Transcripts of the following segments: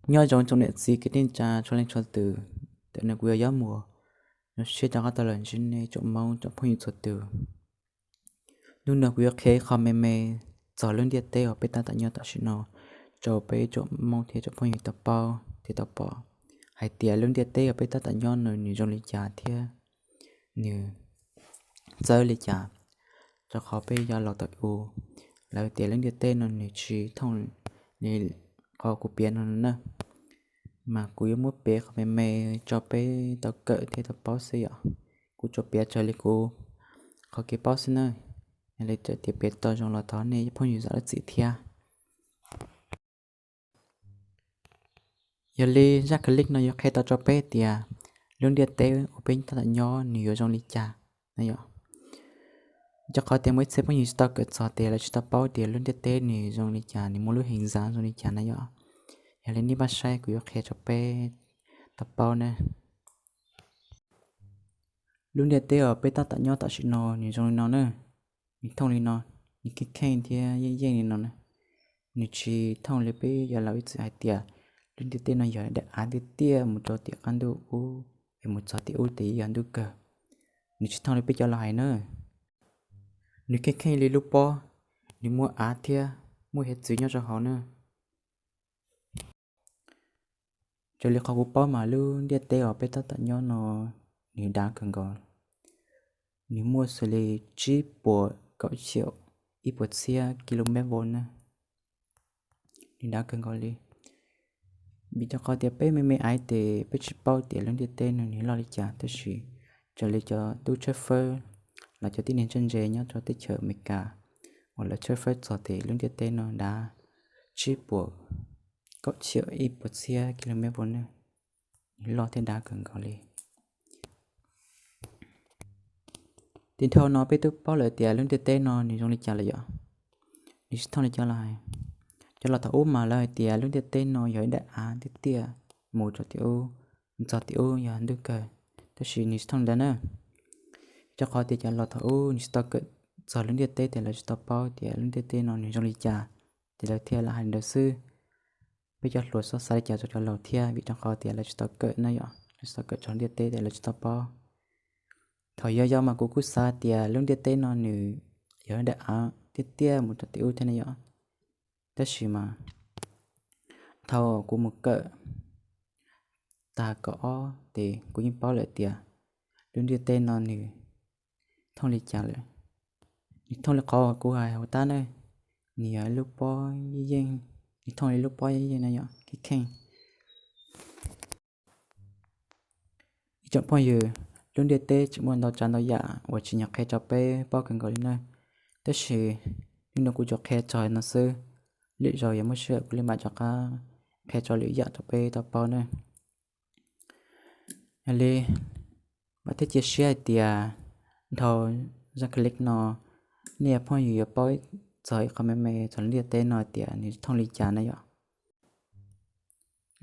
Nyob zoo tsoom niam txiv kwv tij neej tsa txhua leej txhua tus, tam no kuv yog Yob Muas, zoo siab rov qab tau los ntsib nej tsoom Hmoob tsoom phooj ywg txhua tus. Hnub no kuv yuav qhia ib qho me me txog lub ntiaj teb uas peb tab tom nyob tam sim no rau peb tsoom Hmoob thiab tsoom phooj ywg tau paub thiab tau pom hais tias lub ntiaj teb uas peb tab tom nyob no nws zoo li cas thiab nws txawv li cas. Rau qhov peb yog los tau u, lawv tias lub ntiaj teb no nws tsis thooj li qhov kuv piav no na. Mas kuv yuav muab piav qhov me me rau peb tau kawm thiab tau paub xwb yom. Kuv tsuas piav raws li kuv qhov kev paub xwb na. Yog li txawm tias piav tau zoo los thov nej phooj ywg zam lub txim thiab. Yog li zaj clip no yuav qhia tau rau peb tias lub ntiaj teb uas peb tab tom nyob nws yuav zoo li cas na yom. Rau qhov tias muaj ib txhia phooj ywg tsis tau kawm txog tias lawv tsis tau paub tias lub ntiaj teb nws zoo li cas, nws muaj lub heev zaj zoo li cas na yom. Yog li nej pab saib kuv yuav qhia rau peb tau paub na. Lub ntiaj teb uas peb tab tom nyob tam sim no nws zoo li no na, nws thooj li no, nws kheej kheej thiab yeej yeej li no na. Nws tsis thooj li peb yog laus ib txwm hais tias lub ntiaj teb no yog daim av tiaj tiaj mus rau tim qab ntuj ub, es mus txog tim ub ces yog ntuj kawg. Nws tsis thooj li peb cov laus hais na. Nws kheej kheej li lub pob, nws muaj av thiab muaj hiav txwv nyob rau hauv na. Raws li qhov kuv paub mas lub ntiaj teb uas peb tab tom nyob no nws dav kawg nkaus. Nws muaj xws li tsib puas kaum txhiab ib puas txhiab kilomev na. Nws dav kawg nkaus li. Vim rau qhov tias peb me me aiv ces peb tsis paub tias lub ntiaj teb no nws loj li cas, tab sis raws li cov tub tshawb fawb los cov tib neeg txawj ntse nyob rau teb chaws Amelikas uas lawv tshawb fawb txog tias lub ntiaj teb no dav tsib puas kaum txhiab ib puas txhiab kilomev na. Nws loj thiab dav kawg nkaus li. Tim dhau no peb twb paub lawm tias lub ntiaj teb no nws zoo li cas lawm yom. Nws tsis thooj li cov laus hais. Cov laus thaum ub mas lawv hais tias lub ntiaj teb no yog ib daim av tiaj tiaj mus rau tim ub, txog tim ub yog ntuj kawg, tab sis nws tsis thooj li ntawd na. Rau qhov tias cov laus thaum ub nws tsis tau kawm txog lub ntiaj teb ces lawv tsis tau paub tias lub ntiaj teb no nws zoo li cas, ces lawv thiaj li hais li ntawd xwb. Peb cov hluas xav xav li cas rau cov laus thiab, vim rau qhov tias lawv tsis tau kawm na yom, lawv tsis tau kawm txog lub ntiaj teb ces lawv tsis tau paub. Thaum yau yau mas kuv kuj xav tias lub ntiaj teb no nws yog daim av tiaj tiaj mus rau tim ub thiab na yom. Tab sis mas thaum kuv mus kawm tag kaum ob ces kuv yeej paub lawm tias lub ntiaj teb no nws thooj li cas lawm. Nws thooj li qhov kuv hais hauv qab na, nws yog lub pob yeej yeej, nws thooj li lub pob yeej yeej na yom, kheej kheej. Ib tsoom phooj ywg, lub ntiaj teb tseem muaj ntau tsav ntau yam uas tsis nco qhia rau peb paub kawg nkaus li na. Tab sis hnub no kuv tsuas qhia txog no xwb, lwm zaus yog muaj sij hawm kuv li mam rov qab qhia txog lwm yam rau peb tau paub na. Yog li, vam thiab cia siab hais tias dhau zaj clip no nej phooj ywg yuav paub txog ib qho me me txog lub ntiaj teb no tias nws thooj li cas na yom.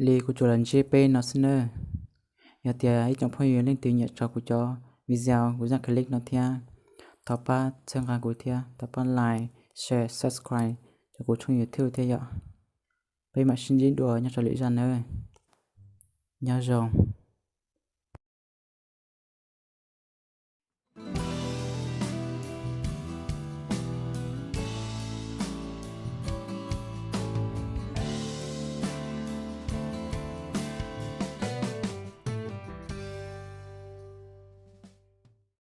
Li kuv tsuas los ntsib peb no xwb nawb. Yog tias ib tsoom phooj ywg leej twg nyiam txog kuv cov video, kuv zaj clip no thiab, thov pab txhawb nqa kuv thiab, thov pab like, share, subscribe rau kuv tshooj YouTube thiab yom. Peb mam sib ntsib dua nyob rau lwm zaj nawb. Nyob zoo.